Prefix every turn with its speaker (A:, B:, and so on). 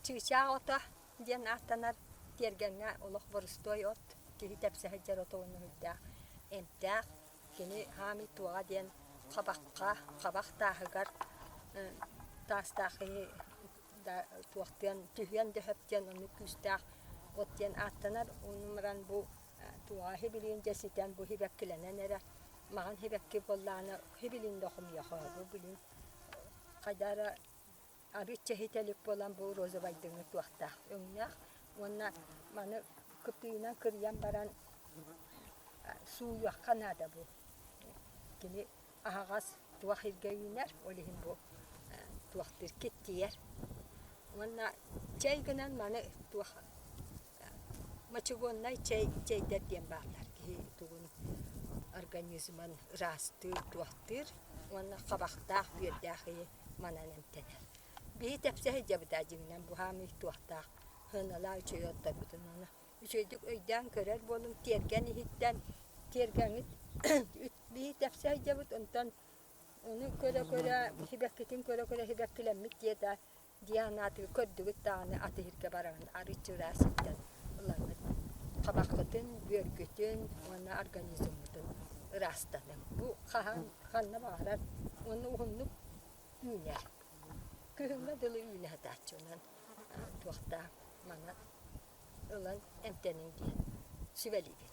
A: чыычаах ото диэн ааттанар тиэргэҥҥэ олох борустуой от, киһи тэпсэ сылдьар ото уонна сүрдээх эмтээх. Кини хаамый туоҕа диэн хабахха, хабах тааһыгар таастаах киһи да туохтуон түһүөн да сөп диэн оннук күүстээх от диэн ааттанар. Ону баран бу туоҕа сибилигин дьэ ситэн бу сибэккилэнэн эрэ маҕан сибэкки буоллаҕына сибилигин да хомуйа бу билин хайда эрэ арыычча ситэ илик буолан бу розовайдыҥы туохтаах өҥнөөх уонна маны кытыынан кырыйан баран сууйуохха наада бу кини аһаҕас туох сиргэ үүнэр ол иһин бу туохтуур киттийэр уонна чэй гынан маны туох мочегоннай чэй чэйдэр диэн бааллар киһи тугун организмын ыраастыыр туохтуур уонна хабахтаах бүөрдээх ийи манан эмтэнэр. Биһи тэпсэ сылдьабыт аа дьиҥинэн буһаамый туохтаах сыаналаах үчүгэй отторбутун уонна үчүгэйдик өйдөөн көрөр буолуҥ тиэргэн иһиттэн тиэргэҥҥит биһи тэпсэ сылдьабыт онтон ону көрө-көрө сибэккитин көрө-көрө сибэккилэммит диэтэ Дианаатыгы көрдүгүт даҕаны атыһырга бараҕын арыыччы ыраас сиртэн ылаҥҥыт хабаххытын, бүөргүтүн уонна организмҥытын ыраастаныҥ. Бу хаһан ханна баҕарар уонна уһуннук үүнэр. Күһүҥҥэ дылы үүнэ сатааччы онон туохтаах манан ылан эмтэниҥ диэн сүбэлиибин.